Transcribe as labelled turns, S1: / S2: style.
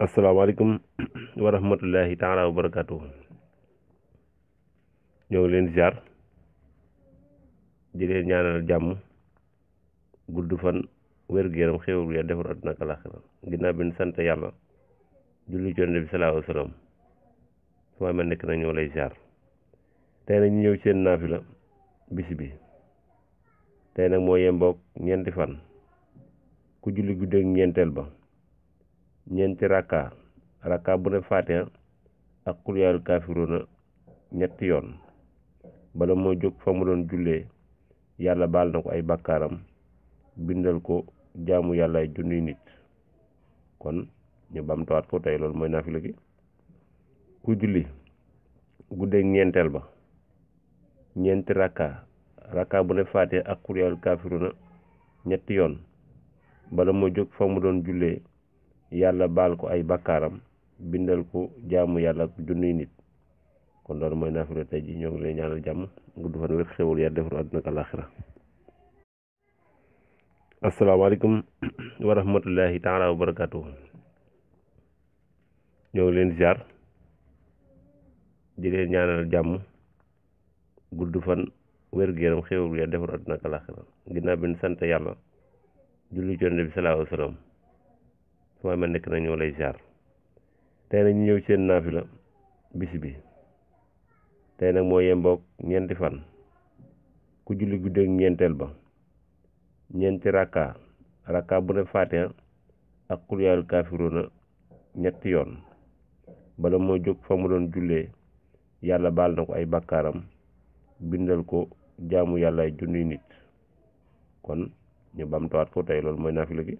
S1: asalaamaaleykum wa rahmatullahi taala wa barakaatu. ñoo ngi leen ziar di leen ñaanal jàmm gudd fan wér-gu-yaram xéwal ya defar àdduna ak àllaaxira ginnaaw bi ñu sant yàlla julli ci Yonent bi salaahu alayhi wa salaam fu ma nekk nag ñoo lay ziar. tey nag ñu ñëw seen naafila bis bi tey nag moo yemboog ñeenti fan ku julli guddeeg ñeenteel ba ñeenti rakka bu ne faatiha ak qul yaa ayyuhal kaafiruuna ñetti yoon bala moo jóg fa mu doon jullee yàlla baal na ko ay bakkaaram bindal ko jaamu yàlla ay junniy nit. kon ñu bamtuwaat ko tey loolu mooy naafila gi. ku julli guddeeg ñeenteel ba ñeenti rakka bu ne faatiha ak qul yaa ayyuhal kaafiruuna ñetti yoon bala moo jóg fa mu doon jullee yàlla baal ko ay bakkaaram bindal ko jaamu yàlla ak junniy nit. kon loolu mooy naafila tey ji ñoo ngi lay ñaanal jàmm gudd fan wér xewul ya defar àdduna ak àllaaxira. asalaamaaleykum wa rahmatullahi taala wa barakaatu. ñoo ngi leen ziar di leen ñaanal jàmm gudd fan wér-gu-yaram xewul ya defar àdduna ak àllaaxira ginnaaw bi ñu sant yàlla julli ci Yonent bi salaahu alayhi wa salaam fu ma nekk nag ñoo lay ziar. tey nag ñu ñëw seen naafila bis bi tey nag moo yemboog ñeenti fan ku julli guddeeg ñeenteel ba ñeenti rakka bu ne faatiha ak qul yaa ayyuhal kaafiruuna ñetti yoon bala moo jóg fa mu doon jullee yàlla baal na ko ay bakkaaram bindal ko jaamu yàlla ay junniy nit. kon ñu bamtuwaat ko tey loolu mooy naafila gi.